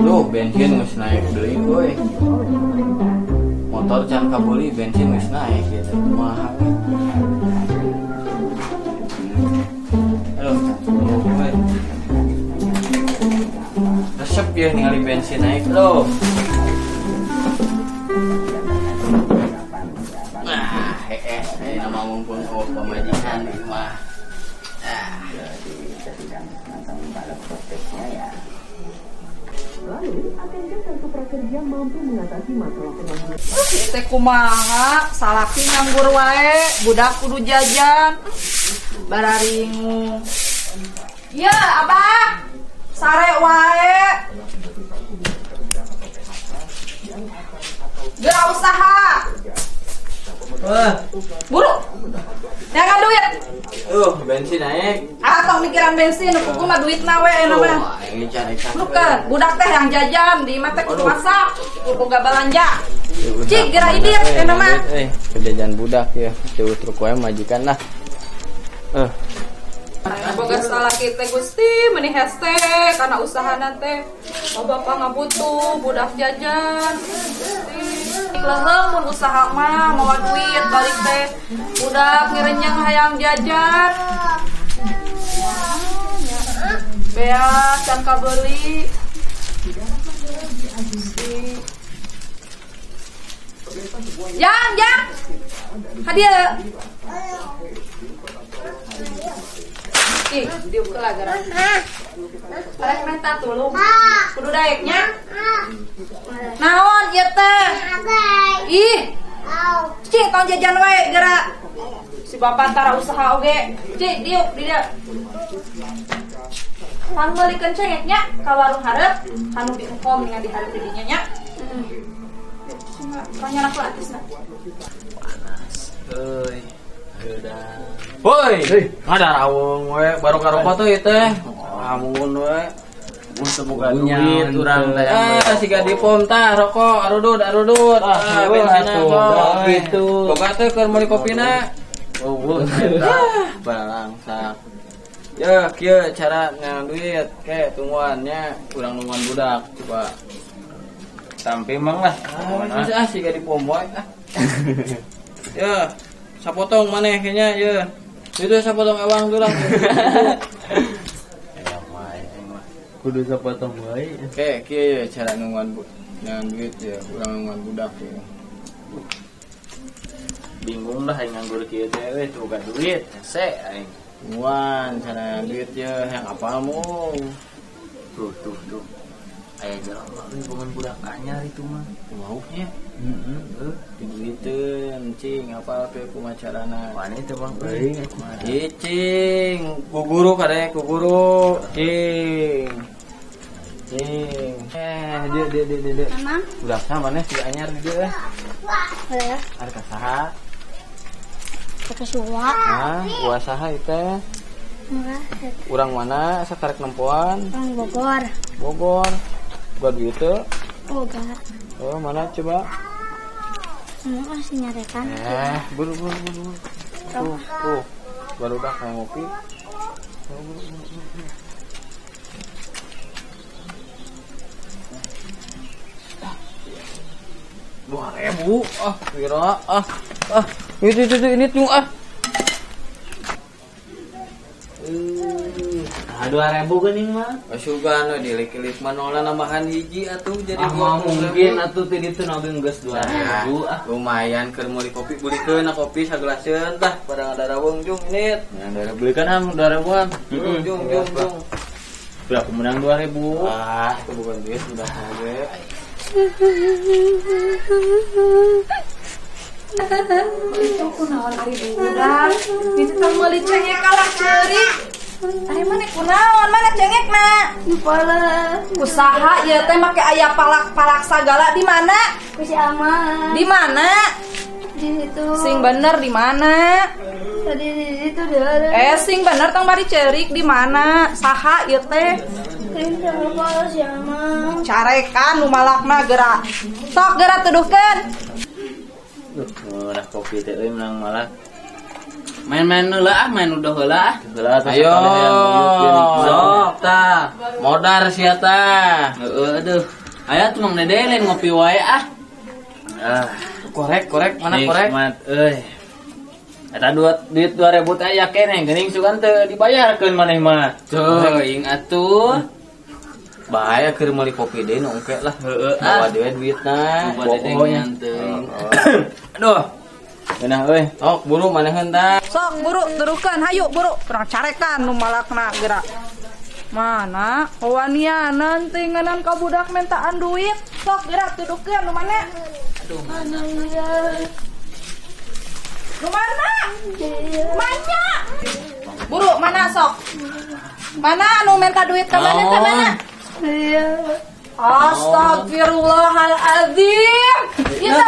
Tuh bensin geus naik deui euy. Motor can kabeli bensin geus naik gitu. Kumaha we. Aduh, euy. Resep ya ningali bensin naik loh. Nah, heeh, nama mumpung oh pamajikan di mah. Ah. Lalu, akankah kartu prakerja mampu mengatasi masalah pengangguran? Teh kumaha, salaki nganggur wae, budak kudu jajan. Bararingung. Ya, Abah. Sare wae. Geura usaha. Wah, Buru. Jangan duit. Bensin naik. Ah, tong mikiran bensin, nu kuku mah duitna we ayeuna mah. Tuh, ini cari Luka, budak teh yang jajan di imah teh kudu masak, kudu boga balanja. Cik, geura idit ayeuna mah. Jajan budak ya, jauh truk wae majikan lah. Boga salaki teh Gusti meuni hese kana usahana teh. Oh bapak ngabutuh budak jajan. Gusti. Leuheung mun usaha mah mawa duit balik teh. Budak ngirenyang hayang jajan. Bea can kabeuli. Jang, jang. Hadieu. Ih, diuk lah gara. Arek minta tulung. Kudu daek nya. Naon ieu teh? Ih. Cik tong jajan we geura. Si bapak tara usaha oge. Cik diuk di dieu. Pang meulikeun cengek nya ka warung hareup, anu bi engkom dengan di hareup di dinya nya. Tanya lah atisna. Panas. Euy. Woi, ada rawung we, baru karokot tuh ieu teh. Amun we. Mun teu boga duit urang teh. Siga di pom tah rokok arudut arudut. Ah, bensinna atuh, gitu. Boga teh keur meuli kopina. Oh, eta Balangsak. Ya, kieu cara ngan duit ke tungguannya urang nungguan budak coba. Sampai mang lah. Ah, siga di pom wae ah. Ya, sapotong maneh kayaknya ya. Itu sapotong ewang tuh lah. Kudu sapotong wae. Oke, kieu ya cara nungguan ngan duit ya, urang nungguan budak ya. Bingung lah aing nganggur kieu teh we teu boga duit. Hese aing. Nungguan cara duit ya yang apa mu? Tuh tuh tuh. Aya jelema we boga budak anyar itu mah. Mau nya. Heeh, Duiteun cing apa teh kumaha carana? Mana teh Bang euy? Ih, cing, ku guru kadek ku guru, cing. Cing. Dia dia dia dia. Emang? Udah sama maneh si anyar di dieu. Boleh. Ada ka saha? Ka suwa. Hah, ulah saha ieu teh? Urang mana asa karek nempoan? Urang Bogor. Bogor. Boga duit teu? Boga. Oh, mana coba? Masih nyarekan. Buru buru buru. Tuh, tuh. Baru dah kayak ngopi. Buru buru buru. Rp2.000 ah, kira ah. Ah, itu ini tuh ah. Nah, 2.000 geuning mah. Asugan we dilik-ilik manola nambahan hiji atuh jadi ah, mungkin atuh teh ditu oge geus 2.000 ah. Lumayan keur meuli kopi beulikeun kopi sagelaseun tah pada ngadarawung jung ini. Nah, belikan am 2.000-an. Jung jung jung. Berapa menang 2.000? Ah, itu bukan duit udah oge. Itu kunaon ari budak? Itu teh meuli cengek kalah ceurik. Ari mana kunaon? Mana cengekna? Palak. Usaha ieu teh make aya palak-palak sagala di mana? Ku si Ama. Di mana? Di situ. Sing bener di mana? Tadi di situ ada. Sing bener tong bari ceurik di mana? Saha ieu teh? Si Ama. Carekan nu malakna geura. Sok geura tuduhkeun. Duh, murah kopi teh euy menang malah. Main-main heula ah, main udah heula ah. Heula tah. Ayo. Sok tah. Modar sia tah. Heeh, aduh. Aya tuh Mang Dede lain ngopi wae ah. Ah, Korek, korek, mana korek? Nikmat euy. Eta duit duit 2000 teh aya keneh geuning sugan teu dibayarkeun maneh mah. Teuing atuh. Bahaya keur meuli kopi deui nu engke lah. Heeh ah. Bawa deui duitna. Coba Dede Pokoknya. teuing. Aduh. Geunah euy. Sok buru maneheun tah. Sok buru turukeun, hayu buru. Kurang carekan nu malakna gerak. Mana? Wanianan teh nganan ka budak mentaan duit. Sok gerak tudukeun nu mana? Nu mana? Mana? Buru mana sok? Mana anu minta duit ka mana teh mana? Iya. Astagfirullahaladzim. Kita